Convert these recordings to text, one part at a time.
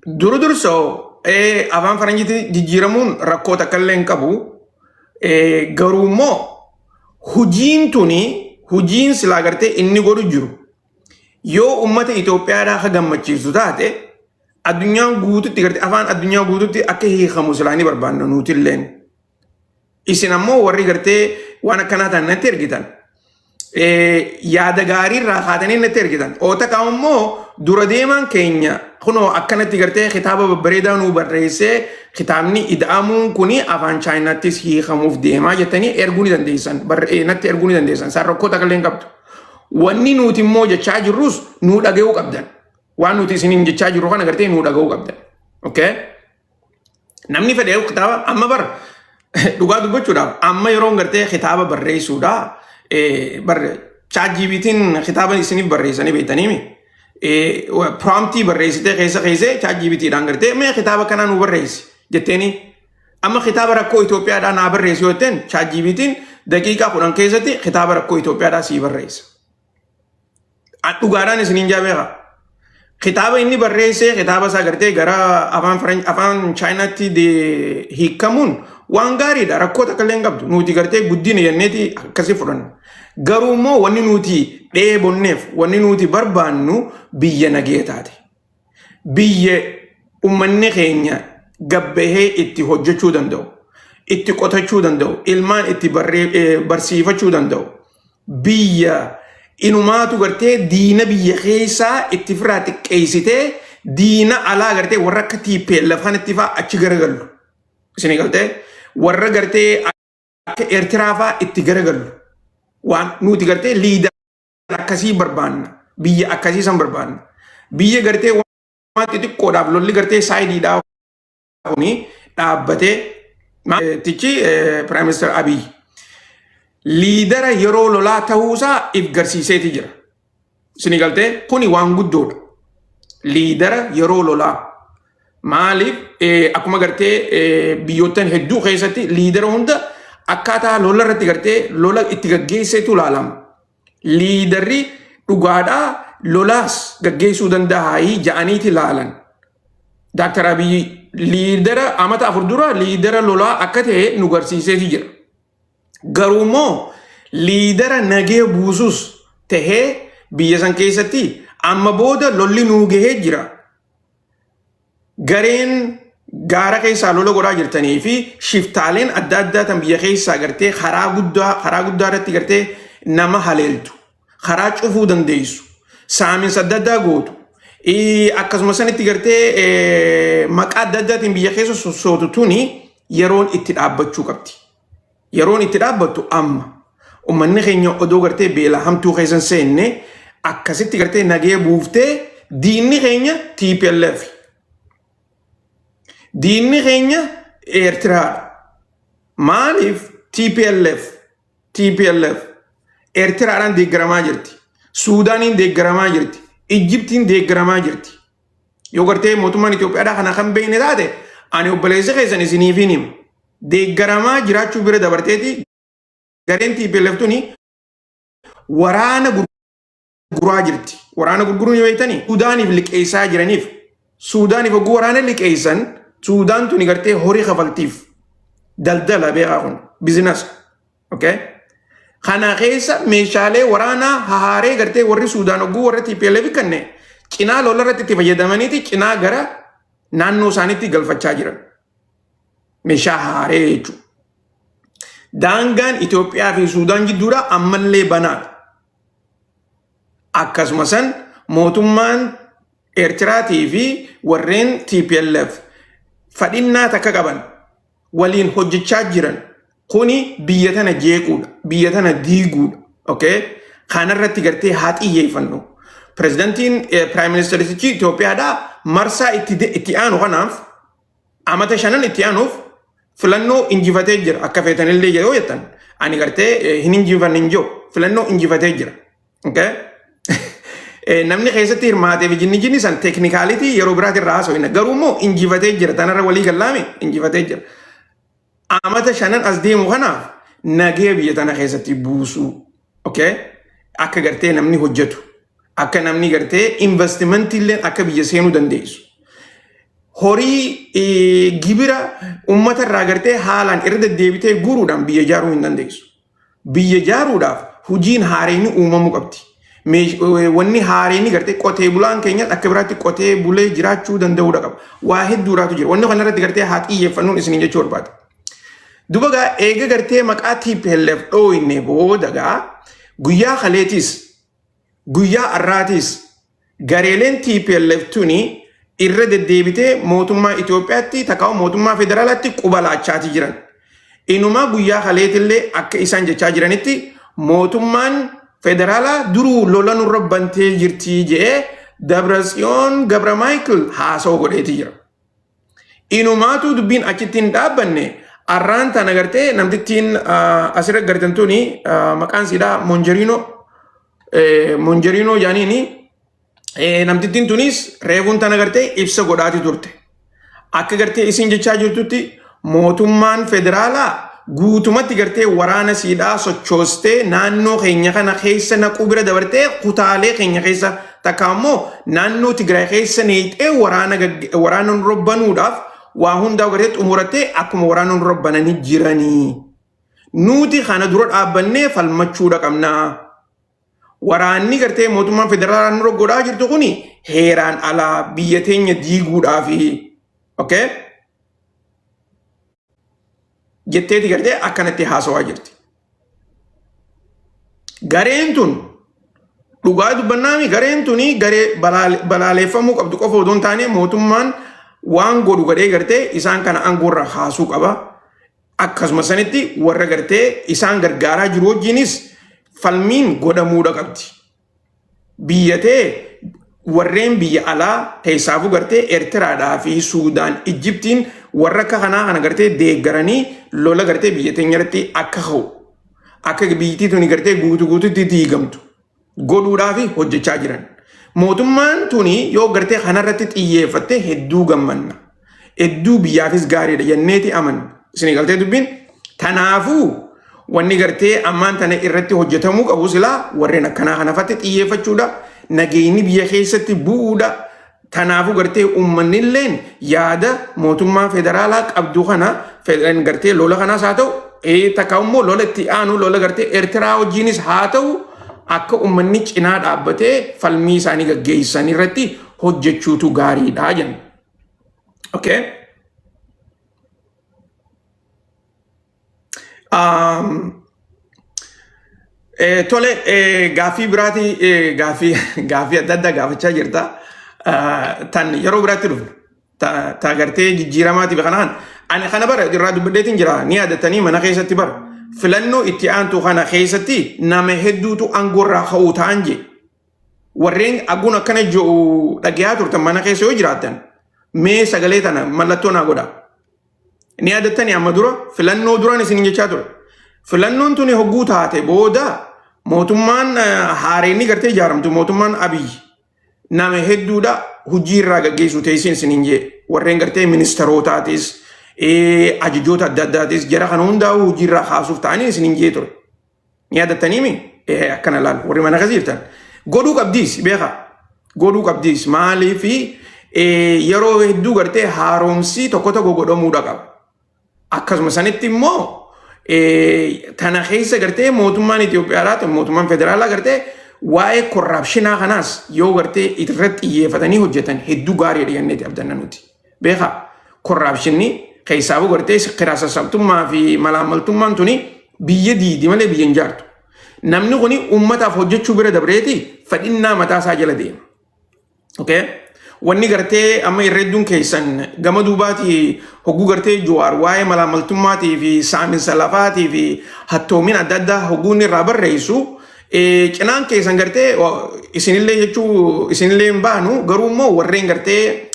Duru dursoo afaan faranjiitti jijjiiramuun rakkoo takka illee hin qabu. Garuu immoo hujiin tuni, hujiin silaa gartee inni godhu jiru, yoo ummata Itoophiyaadhaa akka gammachiisu taate, addunyaan guututti gartee afaan addunyaa guututti akka hiikamu silaa ni barbaanna nuutilleen. Isin ammoo warri gartee waan akkanaa ta'an natti ergitan, yaada gaarii irraa kaatanii natti ergitan. Oota qaama immoo dura deemaan keenya kunoo akkanatti gartee kitaaba babbareedaa nuu barreessee, kitaabni ida'amuun kuni afaan Chaayinaattis hiikamuuf deemaa jettanii erguu ni dandeessan. Natti erguu ni dandeessan. Isaan rakkoo takka illee hin qabdu. Wanni nuti immoo jechaa jirrus nuu dhaga'uu qabdan. Waan nuti isiniin jechaa jirru kana gartee nuu dhaga'uu qabdan. Okay? Namni fedhe kitaaba amma bar dhugaa dubbachuudhaaf amma yeroon gartee kitaaba barreessuudha. Bar ChatGPT'n kitaaba isiniif barreessanii beektaniimi. Promptii barreessitee keessa keessee ChatGPTdhaan gartee mee kitaaba kanaa nu barreessi jetteeni. Amma kitaaba rakkoo Itoophiyaadhaa naa barreessi yoo jetteen, ChatGPT'n daqiiqaa 10 keessatti kitaaba rakkoo Itoophiyaadhaa sii barreessa. Dhugaadhaan isiniin jaa beeka. Kitaaba inni barreessee, kitaaba isaa gartee gara afaan Chaayinaatti hiikamuun waan gaariidha. Rakkoo takka illee hin qabdu. Nuti gartee guddina jenneeti akkasii fudhanna. Garuu immoo wanni nuti dheebonneef, wanni nuti barbaannu biyya nagee taate. Biyya uummanni keenya gabbahee itti hojjechuu danda'u, itti qotachuu danda'u, ilmaan itti barsiifachuu danda'u. Biyya inumaatu gartee diina biyya keessaa itti firaa xiqqeessitee diina alaa gartee warra akka TPLF kanatti fa'aa achi garagallu. Isinii galtee, warra gartee akka Eertiraa fa'aa itti garagallu. Waan nuti gartee leader akkasii barbaanna. Biyya akkasii san barbaanna. Biyya gartee waan xixiqqoodhaaf lolli gartee sideiidhaa kuni dhaabbatee tichi Prime Minister Abiy leadera yeroo lolaa ta'uusaa if garsiiseeti jira. Isinii galtee, kuni waan guddoodha. Leadera yeroo lolaa. Maaliif, akkuma gartee biyyoottan hedduu keessatti leadera hunda akkaataa lola irratti gartee lola itti gaggeesseetu ilaalama. Leaderri dhugaadhaa lolaas gaggeessuu danda'a ja'aniiti ilaalan. Daaktar Abiyyi leadera amata 4 dura leadera lolaa akka ta'e nu garsiiseeti jira. Garuu immoo leadera nagee buusus tahee biyya san keessatti amma booda lolli nuu gahee jira. Gareen gaara keessaa lola godhaa jirtanii fi shiftaaleen adda addaa tan biyya keessaa gartee karaa guddaa irratti gartee nama haleeltu, karaa cufuu dandeessu, saaminsa adda addaa gootu, akkasuma sanitti gartee maqaa adda addaatiin biyya keessa sossootu tuni yeroon itti dhaabbachuu qabdi. Yeroon itti dhaabbattu amma. Uummanni keenya odoo gartee beela hamtuu keessa hin seenne akkasitti gartee nagee buuftee, diinni keenya TPLF. Diinni keenya Eertiraadha. Maaliif TPLF Eertiraadhaan deeggaramaa jirti. Suudaaniin deeggaramaa jirti. Ijjiptiin deeggaramaa jirti. Yoo gartee mootummaan Itoophiyaadhaa kana kan beekne taate, ani obboleessa keessan isiniif hin himu. Deeggaramaa jiraachuu bira dabarteeti gareen TPLF tuni waraana gurguraa jirti. Waraana gurguruu ni beektanii? Suudaaniif liqeessaa jiraniif. Suudaaniif hogguu waraana liqeessan, Suudaan tuni gartee horii kafaltiif. Daldala beekaa, kun business. Okay? Kana keessa meeshaalee waraanaa hahaaree gartee warri Suudaan hogguu warra TPLF kanne cinaa lola irratti itti fayyadamaniiti cinaa gara naannoo isaaniitti galfachaa jiran. Meeshaa haaree jechuudha. Daangaan Itoophiyaa fi Suudaan jidduudha ammallee banaadha. Akkasuma san mootummaan Eertiraatii fi warreen TPLF fadhinnaa takka qaban waliin hojjechaa jiran kuni biyya tana jeequudha. Biyya tana diiguudha. Okay? Kanarratti gartee haa xiyyeeffannu. Pirezidantiin, Prime Ministerichi Itoophiyaadhaa marsaa itti aanu kanaaf, amata 5n itti aanuuf filannoo injifatee jira. Akka feetanillee yoo jettan, ani gartee hin injifanne hin jiru. Filannoo injifatee jira. Okay? Namni keessatti hirmaatee fi jinni jinni san technicality yeroo biraati irraa haasofina. Garuu immoo injifatee jira. Tanarra walii gallaame, injifatee jira. Amata 5n as deemu kanaaf nagee biyya tana keessatti buusuu. Okay? Akka gartee namni hojjetu. Akka namni gartee investmentii illee akka biyya seenuu dandeessu. Horii gibira uummata irraa gartee haalaan irra deddeebitee guuruudhaan biyya ijaaruu hin dandeessu. Biyya ijaaruudhaaf hojiin haareenni uumamuu qabdi. Wanni haareenni gartee qotee bulaan keenya akka biraatti qotee bulee jiraachuu danda'uudha qaba. Waa hedduudhaatu jira. Wanni kanarratti gartee haa xiyyeeffannuun isiniin jechuu barbaada. Duba gaa eega gartee maqaa TPLF dhooyne booda gaa guyyaa kaleetis guyyaa har'aatis gareeleen TPLF tuni irra deddeebitee mootummaa Itoophiyaatti takkaa mootummaa federaalaatti quba laachaati jiran. Inumaa guyyaa kaleetillee akka isaan jechaa jiranitti mootummaan federaalaa duruu lola nurra bantee jirti jedhee Dabratsiyoon Gabra Maayikil haasawaa godheeti jira. Inumaatu dubbiin achitti hin dhaabbanne arraan tana gartee namtittiin asirra gartan tuni maqaan isiidhaa Monjeriinoo Monjeriinoo jaaniini namtittiin tunis reefuun tana gartee ibsa godhaati turte. Akka gartee isin jechaa jirtutti mootummaan federaalaa guutumatti gartee waraana siidhaa sochoostee naannoo keenya kana keessa naquu bira dabartee kutaalee keenya keessa takka ammoo naannoo Tigraay keessa neexee waraana waraana nurra banuudhaaf waa hundaa gartee xumurattee akkuma waraana nurra bananii jiranii. Nuti kana dura dhaabbannee falmachuudha qabnaa. Waraanni gartee mootummaan federaalaa nurra godhaa jirtu kuni heeraan alaa biyya teenya diiguudhaafi. Okay? Jetteeti gartee akkanatti haasawaa jirti. Gareen tun dhugaa dubbannaami, gareen tuni garee balaaleeffamuu qabdu qofa odoo hin taane mootummaan waan godhu godhee gartee isaan kana aangoorra haasuu qaba. Akkasuma sanitti warra gartee isaan gargaaraa jiru wajjinis falmiin godhamuudha qabdi. Biyya tee warreen biyya alaa keessaafuu gartee Eertiraadhaa fi Suudaan, Ijjiptiin warra akka kanaa kana gartee deeggaranii lola gartee biyya teenya irratti akka ka'u, akka biyyittii tuni gartee guutuu guutuutti diigamtu godhuudhaaf hojjechaa jiran. Mootummaan tuni yoo gartee kanarratti xiyyeeffatte hedduu gammanna. Hedduu biyyaafis gaariidha jenneeti amanna. Isin galtee dubbiin? Tanaafuu wanni gartee ammaan tana irratti hojjetamuu qabu silaa warreen akkanaa kanafatti xiyyeeffachuudha. Nageenyi biyya keessatti bu'uudha. Tanaafuu gartee uummanni illeen yaada mootummaa federaalaa qabdu kana gartee lola kanaas haa ta'u, takka immoo lola itti aanu lola gartee Eertiraa wajjinis haa ta'u, akka uummanni cinaa dhaabbatee falmii isaanii gaggeessan irratti hojjechuutu gaariidha jenna. Okay. Tole, gaaffii biraati, gaaffii adda addaa gaafachaa jirta. Tan yeroo biraatti dhufna. Ta gartee jijjiiramaatiif kanaan ani kana bara irraa dubbadheetiin jira, ni yaadattanii, mana keessatti bara filannoo itti aantu kana keessatti nama hedduutu aangoorraa ka'uu ta'an jee. Warreen aguun akkana jiru dhagayaa turtan mana keessa yoo jiraattan mee sagalee tana mallattoo naa godhaa. Ni yaadattanii, amma dura filannoo duraan isin jechaa ture. Filannoon tuni hogguu taate booda mootummaan haareenni gartee ijaaramtu, mootummaan Abiyyi, nama hedduudha hojii irraa gaggeessuu teesseen isiniin jee. Warreen gartee ministeerotaatis, ajajoota adda addaatis, jara kana hundaa'uu hojii irraa kaasuuf ta'anii isiniin jee ture. Ni yaadattaniimi? Akkana laal, warri mana keessa jirtan. Godhuu qabdiis beekaa. Godhuu qabdiis, maaliifi yeroo hedduu gartee haaromsi tokko tokko godhamuudha qaba. Akkasuma sanitti immoo tana keessa gartee mootummaan Itoophiyaadhaa, mootummaan federaalaa gartee waa'ee corruptionaa kanaas yoo gartee irratti xiyyeeffatanii hojjetan hedduu gaariidha jenneeti abdanna nuti. Beekaa, corruptionni keessaafuu gartee kiraa sassaabtummaa fi malaamaltummaan tuni biyya diidi malee biyya hin jaartu. Namni kuni uummataaf hojjechuu bira dabreeti fedhinnaa mataa isaa jala deema. Okay? Wanni gartee amma irra hedduun keessan gama duubaati hogguu gartee Jawaar waa'ee malaamaltummaatii fi saaminsa lafaatii fi hattoomin adda addaa hogguu inni irraa barreessu, cinaan keessan gartee isinillee jechuu isinillee hin baanu, garuu immoo warreen gartee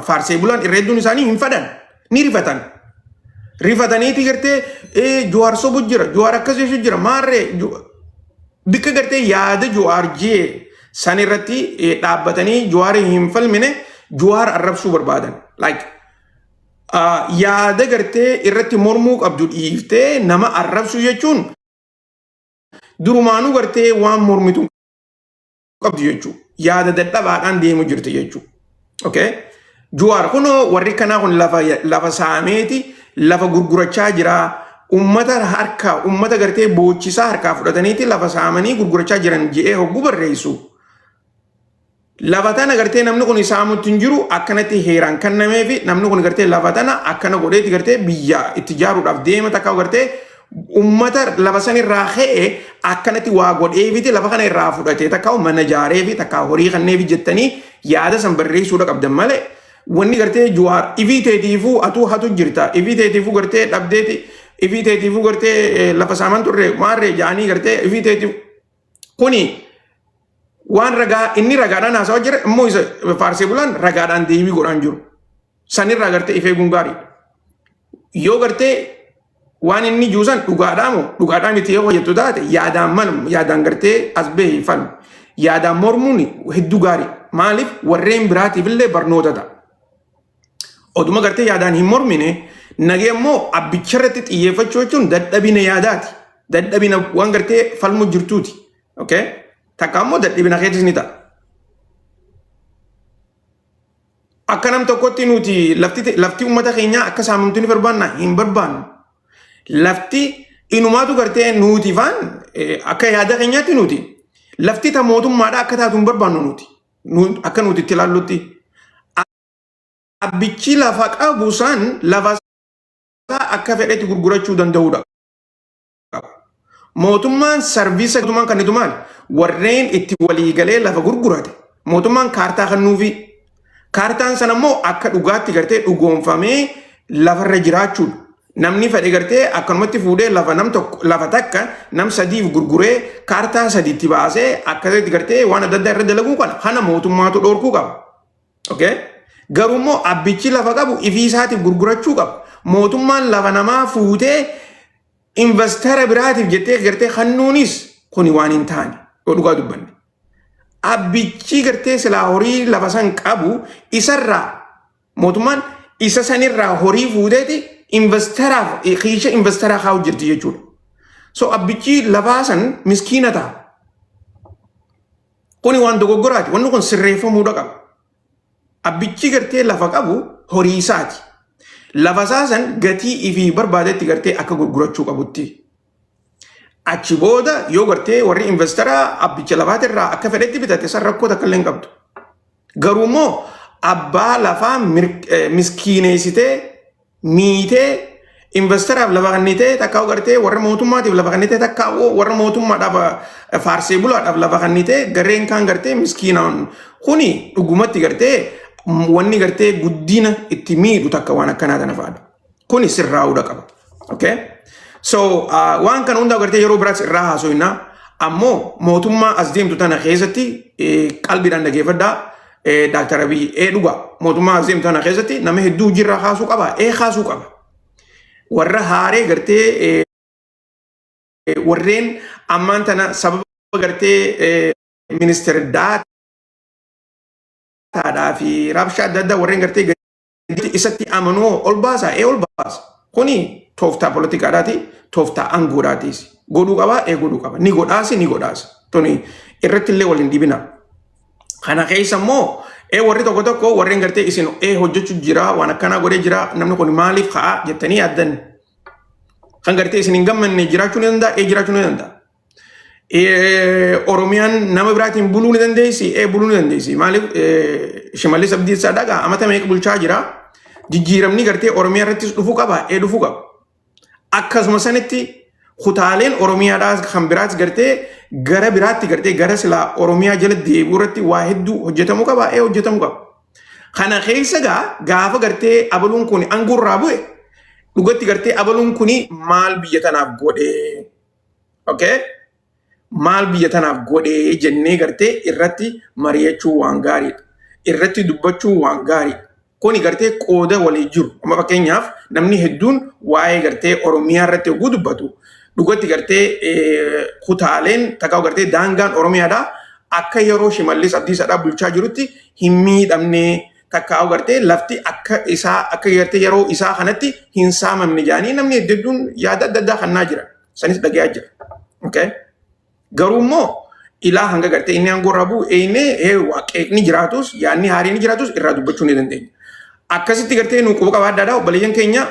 faarsee bulan irra hedduun isaanii hin fadhan, ni rifatan. Rifataniiti gartee Jawaar sobu jira, Jawaar akkas jechuu jira, maarree bikka gartee yaada Jawaar jee san irratti dhaabbatanii Jawaar hin falmine, Jawaar arrabsuu barbaadan. Like yaada gartee irratti mormuu qabdu dhiiftee nama arrabsuu jechuun durumaanuu gartee waan mormitu qabdu jechuudha. Yaada dadhabaadhaan deemu jirti jechuudha. Okay? Juwaar kunoo warri kanaa kun lafa saameeti lafa gurgurachaa jira. Ummata harkaa ummata gartee boochisaa harkaa fudhataniiti lafa saamanii gurgurachaa jiran je'ee hogguu barreessu. Lafa tana gartee namni kun saamutti hin jiru, akkanatti heeraan kennameefi namni kun gartee lafa tana akkana godheeti gartee biyya itti ijaaruudhaaf deema, takka gartee ummata lafa san irraa ka'e akkanatti waa godheefiti lafa kana irraa fudhatee takka mana ijaareefi takka horii kanneefi jettanii yaada san barreessuudha qabdan malee, wanni gartee Juwaar ifii teetiifuu atuu hatu jirta, ifii teetiifuu gartee dhabdeeti, ifii teetiifuu gartee lafa saaman turre maarree jaanii gartee ifii teetiif kuni waan ragaa inni ragaadhaan haasawaa jira immoo isa faarsee bulaan ragaadhaan deebii godhaan jiru. Sanirraa gartee ifee gaariidha. Yoo gartee waan inni juusan dhugaadhaa moo dhugaadhaa miti yoo hojjettu taate, yaadaan malmu, yaadaan gartee as bahee falmu. Yaadaan mormuun hedduu gaarii. Maaliif? Warreen biraatiif illee barnoota ta'a. Oduma gartee yaadaan hin mormine nagee immoo abbicha irratti xiyyeeffachuu jechuun dadhabina yaadaati. Dadhabina waan gartee falmu jirtuuti. Okay? Takka immoo dadhabina keetis ni ta'a. Akka nam tokkotti nuti lafti uummata keenyaa akka saamamtu ni barbaanna? Hin barbaannu. Lafti inumaatu gartee nuti faan akka yaada keenyaatti nuti lafti ta mootummaadha akka taatu hin barbaannu nuti. Akka nuti itti ilaallutti. Abbichi lafa qabu san lafa isaa akka fedhetti gurgurachuu danda'uudha. Mootummaan service mootummaan kan itu maali? Warreen itti waliigalee lafa gurgurate mootummaan kaartaa kennuufi. Kaartaan sana immoo akka dhugaatti gartee dhugoomfamee lafarra jiraachuudha. Namni fedhe gartee akkanumatti fuudhee lafa nam tokko lafa takka nam sadiif gurguree kaartaa sadiitti baasee akkasitti gartee waan adda addaa irra dalaguu kana mootummaatu dhorkuu qaba. Okay? Garuu immoo abbichi lafa qabu ifii isaatiif gurgurachuu qaba. Mootummaan lafa namaa fuutee investor biraatiif jettee gartee kennuunis kuni waan hin taane yoo dhugaa dubbanne. Abbichi gartee silaa horii lafa san qabu isarraa mootummaan isa sanirraa horii fuuteeti investoraaf kiisha investoraa kaa'u jirti jechuudha. So abbichi lafaa san miskiina ta'a. Kuni waan dogoggoraati. Wanni kun sirreeffamuudha qaba. Abbichi gartee lafa qabu horii isaati. Lafa isaa san gatii ifii barbaadetti gartee akka gurgurachuu qabutti. Achi booda yoo gartee warri investoraa abbicha lafaatirraa akka fedhetti bitate san rakkoo takka illee hin qabdu. Garuu immoo abbaa lafaa miskiineessitee miitee investoraaf lafa kennitee, takka gartee warra mootummaatiif lafa kennitee, takka warra mootummaadhaaf faarsee bulaadhaaf lafa kennitee gareen kaan gartee miskiinaan, kuni dhugumatti gartee wanni gartee guddina itti miidhu takka waan akkanaa kana fa'aadha. Kuni sirraa'uudha qaba. Okay? So waan kana hundaa gartee yeroo biraas irraa haasofna. Ammoo mootummaa as deemtu tana keessatti qalbiidhaan dhageeffadhaa. Dr. Abiy ee dhugaa mootummaa as deemtu tana keessatti nama hedduu hojiirraa kaasuu qaba. Ee, kaasuu qaba. Warra haaree gartee warreen ammaan tana sababa gartee ministeera daataadhaa fi rabshaa adda addaa warreen gartee isatti amanuu ol baasa, ee ol baasa. Kuni tooftaa poolitikaadhaati, tooftaa aangoodhaatis. Godhuu qaba, ee godhuu qaba. Ni godhaasi, ni godhaasi. Tuni irratti illee waliin dhibina. Kana keessa immoo ee warri tokko tokko warreen gartee isin ee hojjechuu jira, waan akkanaa godhee jira, namni kun maaliif ka'a jettanii yaaddan. Kan gartee isin hin gammanne jiraachuu ni danda'a, ee jiraachuu ni danda'a. Oromiyaan nama biraatiin buluu ni dandeessi, ee buluu ni dandeessi. Maaliif? Shimallis Abdiisaa dhagaa amata meeqa bulchaa jira. Jijjiiramni gartee Oromiyaa irrattis dhufuu qaba, ee dhufuu qaba. Akkasuma sanitti kutaaleen Oromiyaadhaa kan biraas gartee gara biraatti gartee gara silaa Oromiyaa jala deebi'uu irratti waa hedduu hojjetamuu qaba, ee hojjetamuu qaba. Kana keessa gaa gaafa gartee abaluun kun aangoorraa bu'e dhugatti gartee abaluun kun maal biyya tanaaf godhee? Okay? Maal biyya tanaaf godhee jennee gartee irratti mari'achuu waan gaariidha. Irratti dubbachuu waan gaariidha. Kuni gartee qooda walii jiru. Amma fakkeenyaaf namni hedduun waa'ee gartee Oromiyaa irratti yogguu dubbatu dhugatti gartee kutaaleen takka gartee daangaan Oromiyaadhaa akka yeroo Shimallis Abdiisaadhaa bulchaa jirutti hin miidhamne, takka gartee lafti akka isaa akka gartee yeroo isaa kanatti hin saamamne jedhanii namni hedduun yaada adda addaa kannaa jira. Sanis dhagayaa jira. Okay? Garuu immoo ilaa hanga gartee inni aangoo irraa bu'u eenyee waaqeeqni jiraatus yaadni haariin jiraatus irraa dubbachuu ni dandeenya. Akkasitti gartee nu quba qabaadhaadha, obboleeyyan keenya.